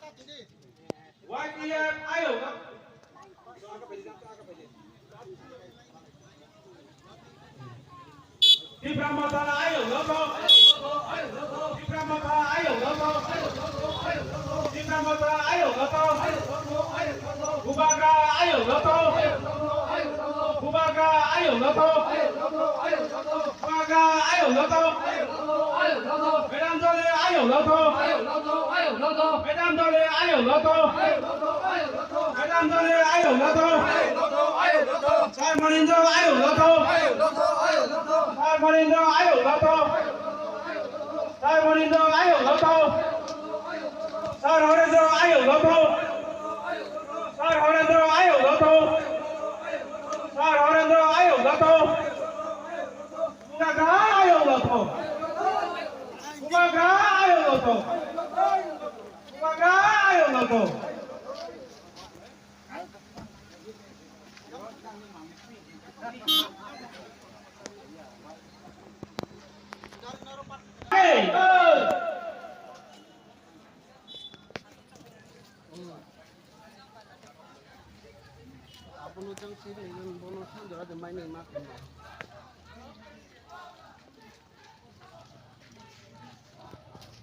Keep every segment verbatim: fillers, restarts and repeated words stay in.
Y T F ayok. Tipra Motha ayok no to. Tipra Motha ayok no to. Tipra Motha ayok no to. Bubagra ayok no to. Bubagra ayok no to. Bubagra ayok no to. Madam Dole ayok no to. Madam Dole ayok no to. Madam Dole ayok no to. Sir Monindra ayok no to. Sir Monindra ayok no to. Sir Monindra ayok no to. Sir Horendra ayok no to. Sir Horendra ayok no to. Sir Horendra ayok no to. Bubagra ayok no to. Bubagra ayok no to. Bubagra ayok no to. Hey! Abono jang siri, bono sanjora de mai nai ma kama.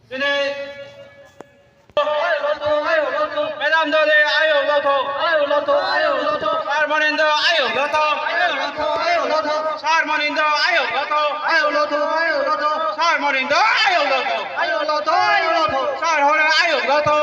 Sini. Madam Dole ayok no to. Sir Monindra ayok no to. Sir Monindra ayok no to. Sir Monindra ayok no to. Sir Hore ayok no to.